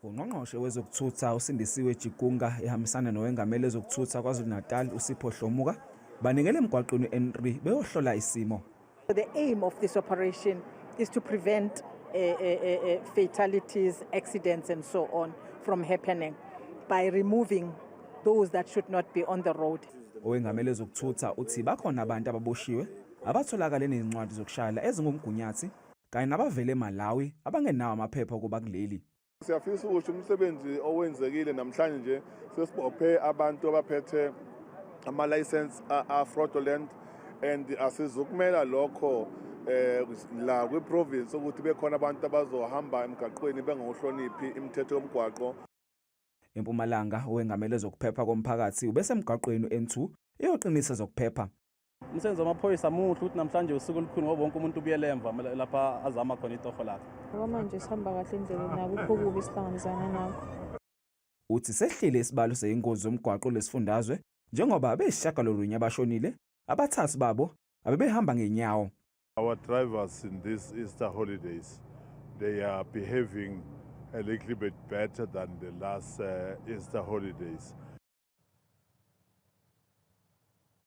Ungqongqoshe wezokuthutha uSindisiwe Chikunga ehambisana nowengamele ezokuthutha KwaZulu-Natal uSipho Hlomuka banikele emgwaqweni u-N3 beyohlola isimo. The aim of this operation is to prevent fatalities, accidents, and so on from happening by removing those that should not be on the road. Owengamele ezokuthutha uthi bakhona abantu ababoshiwe abatholakale nezincwadi zokushayela ezingumgunyathi kanye nabavele eMalawi abangenawo amaphepha okuba kuleli. Siyafisa ukuthi umsebenzi owenzekile namhlanje nje, sesibophe abantu abaphethe ama-license a-fraudulent, and asizukumela lokho la kwi-province ukuthi bekhona abantu abazohamba emgaqweni bengawuhloniphi imithetho yomgwaqo. EMpumalanga, owengamele ezokuphepha komphakathi ubesemgwaqweni u-N2 eyoqinisa zokuphepha. Umsebenzi wamaphoyisa muhle ukuthi namhlanje usuku olukhulu ngoba wonke umuntu ubuyele emva lapha azama khona itoho lakhe. Okwamanje sihamba kahle endleleni, akukho kubi esihlangabezana nakho. Uthi sehlile isibalo seyingozi zomgwaqo lesifundazwe njengoba beyisishiyagalolunye abashonile, abathathu babo abebehamba ngenyawo. Our drivers in these Easter holidays, they are behaving a little bit better than the last Easter holidays.